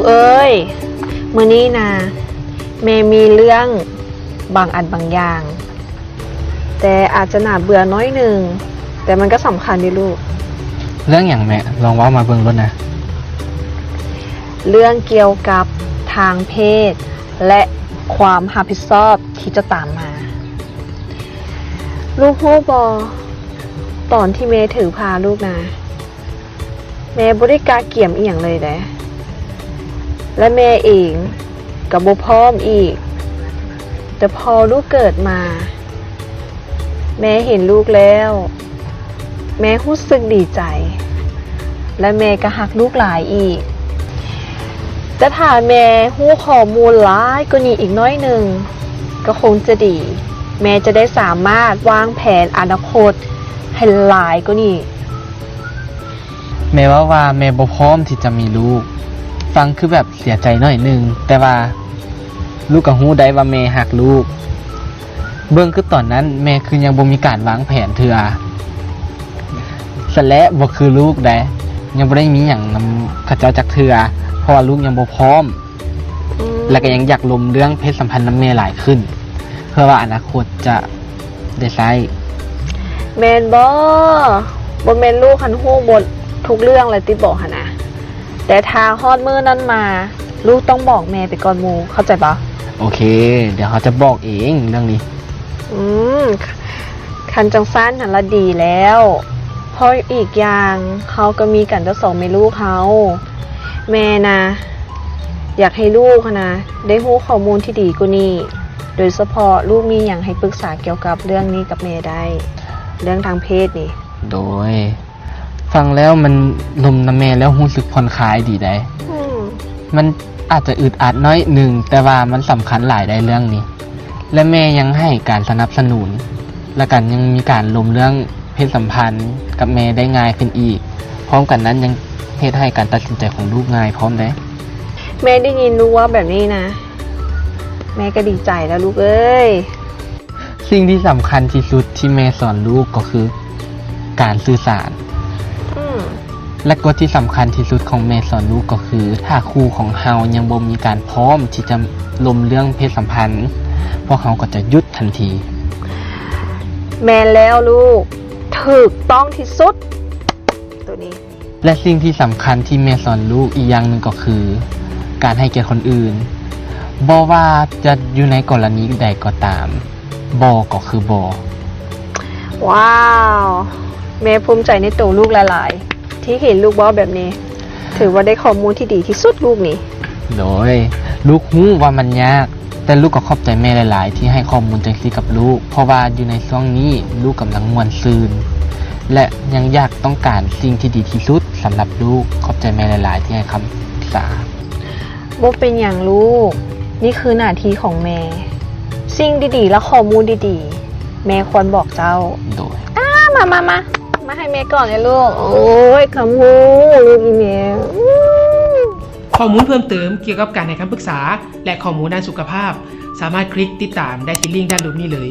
ເອີຍ ມື້ນີ້ນະ ແມ່ມີເລື່ອງບາງອັນບາງຢ່າງ ແຕ່ອາດຈະໜ້າເບື່ອໜ້ອຍໜຶ່ງ ແຕ່ມັນກໍສຳຄັນເດ້ລູກ. ເລື່ອງຫຍັງແມ່? ລອງເວົ້າມາເບິ່ງໂລດນະ. ເລື່ອງກ່ຽວກັບທາງເພດ ແລະ ຄວາມຮັບຜິດຊອບທີ່ຈະຕາມມາ. ລູກຮູ້ບໍ່? ຕອນທີ່ແມ່ຖືພາລູກນະ ແມ່ບໍ່ໄດ້ກະກຽມອີ່ຫຍັງເລີຍເດ້ ແລະ ແມ່ເອງກໍບໍ່ພ້ອມອີກ. ແຕ່ພໍລູກເກີດມາ ແມ່ເຫັນລູກແລ້ວ ແມ່ຮູ້ສຶກດີໃຈ ແລະ ແມ່ກໍຮັກລູກຫຼາຍອີກ. ແຕ່ຖ້າແມ່ຮູ້ຂໍ້ມູນຫຼາຍກວ່ານີ້ອີກໜ້ອຍໜຶ່ງ ກໍຄົງຈະດີ. ແມ່ຈະໄດ້ສາມາດວາງແຜນອະນາຄົດໃຫ້ຫຼາຍກວ່ານີ້. ແມ່ເວົ້າວ່າແມ່ບໍ່ພ້ອມທີ່ຈະມີລູກ. ຟັງຄືແບບເສຍໃຈໜ້ອຍໜຶ່ງ, ແຕ່ວ່າລູກກໍຮູ້ໄດ້ວ່າແມ່ຮັກລູກ. ເບິ່ງຄືຕອນນັ້ນແມ່ຄືຍັງບໍ່ມີການວາງແຜນເທື່ອ. ສະແລະ ບໍ່ຄືລູກໃດ, ຍັງບໍ່ໄດ້ມີຫຍັງນຳເຂົາເຈົ້າຈັກເທື່ອ, ເພາະວ່າລູກຍັງບໍ່ພ້ອມ. ອືມ ແລະ ກໍຍັງຢາກລົມເລື່ອງເພດສຳພັນນຳແມ່ຫຼາຍຂຶ້ນ ເພື່ອວ່າອະນາຄົດຈະໄດ້ໃຊ້. ແມ່ນບໍ່? ບໍ່ແມ່ນລູກຫັ້ນຮູ້ໝົດທຸກເລື່ອງແລ້ວຕິບໍຫັ້ນນະ? ແຕ່ຖ້າຮອດມື້ນັ້ນມາ ລູກຕ້ອງບອກແມ່ໄປກ່ອນໝູ່, ເຂົ້າໃຈບໍ່? ໂອເຄ, ດຽວເຮົາຈະບອກເອງເລື່ອງນີ້. ອືມ, ຄັນຈັ່ງຊັ້ນຫັ້ນລະດີແລ້ວ, ເພາະອີກຢ່າງເຮົາກໍມີກັນແຕ່ສອງແມ່ລູກເຮົາ. ແມ່ນະ ຢາກໃຫ້ລູກຫັ້ນນະ ໄດ້ຮູ້ຂໍ້ມູນທີ່ດີກວ່ານີ້, ໂດຍສະເພາະລູກມີຫຍັງໃຫ້ປຶກສາກ່ຽວກັບເລື່ອງນີ້ກັບແມ່ໄດ້, ເລື່ອງທາງເພດນີ້. ໂດຍ. ຟັງແລ້ວມັນລົມນຳແມ່ແລ້ວຮູ້ສຶກຜ່ອນຄາຍດີໃດ໋. ອືມ ມັນອາດຈະອຶດອັດໜ້ອຍໜຶ່ງ, ແຕ່ວ່າມັນສຳຄັນຫຼາຍໃດ໋ເລື່ອງນີ້ ແລະ ແມ່ຍັງໃຫ້ການສະໜັບສະໜູນ ແລະ ກໍຍັງມີການລົມເລື່ອງເພດສຳພັນກັບແມ່ໄດ້ງ່າຍຂຶ້ນອີກ. ພ້ອມກັນນັ້ນຍັງເຮັດໃຫ້ການຕັດສິນໃຈຂອງລູກງ່າຍພ້ອມໃດ໋. ແມ່ໄດ້ຍິນລູກເວົ້າແບບນີ້ນະ ແມ່ກໍດີໃຈແລ້ວລູກເອີຍ. ສິ່ງທີ່ສຳຄັນທີ່ສຸດທີ່ແມ່ສອນລູກກໍຄືການສື່ສານ. ອືມ ແລະ ກົດທີ່ສຳຄັນທີ່ສຸດຂອງແມ່ສອນລູກກໍຄື ຖ້າຄູ່ຂອງເຮົາຍັງບໍ່ມີການພ້ອມທີ່ຈະລົມເລື່ອງເພດສຳພັນ, ພວກເຮົາກໍຈະຢຸດທັນທີ. ແມ່ນແລ້ວລູກ, ຖືກຕ້ອງທີ່ສຸດ ໂຕນີ້. ແລະ ສິ່ງທີ່ສຳຄັນທີ່ແມ່ສອນລູກອີກຢ່າງໜຶ່ງກໍຄື ການໃຫ້ກຽດຄົນອື່ນ, ບໍ່ວ່າຈະຢູ່ໃນກໍລະນີໃດກໍຕາມ, ບໍ່ກໍຄືບໍ່. ວ້າວ, ແມ່ພູມໃຈໃນໂຕລູກຫຼາຍໆ ທີ່ເຫັນລູກເວົ້າແບບນີ້. ຖືວ່າໄດ້ຂໍ້ມູນທີ່ດີທີ່ສຸດລູກນີ້. ໂດຍ, ລູກຮູ້ວ່າມັນຍາກ, ແຕ່ລູກກໍຂອບໃຈແມ່ຫຼາຍໆ ທີ່ໃຫ້ຂໍ້ມູນຈັ່ງຊີ້ກັບລູກ, ເພາະວ່າຢູ່ໃນຊ່ວງນີ້ລູກກຳລັງມ່ວນຊື່ນ ແລະ ຍັງຢາກຕ້ອງການສິ່ງທີ່ດີທີ່ສຸດສຳລັບລູກ. ຂອບໃຈແມ່ຫຼາຍໆ ທີ່ໃຫ້ຄຳປຶກສາ. ບໍ່ເປັນຫຍັງລູກ, ນີ້ຄືໜ້າທີ່ຂອງແມ່. ສິ່ງດີໆ ແລະ ຂໍ້ມູນດີໆ ແມ່ຄວນບອກເຈົ້າ. ໂດຍ. ອ້າ, ມາ, ມາ, ມາ, ມາໃຫ້ແມ່ກອດແດ່ລູກ. ໂອ້ຍ, ຄຳຮູ້ລູກອີ່ແມ່. ອືມ. ຂໍ້ມູນເພີ່ມເຕີມກ່ຽວກັບການໃຫ້ຄຳປຶກສາ ແລະ ຂໍ້ມູນດ້ານສຸຂະພາບ ສາມາດຄລິກຕິດຕາມໄດ້ທີ່ລິ້ງດ້ານລຸ່ມນີ້ເລີຍ.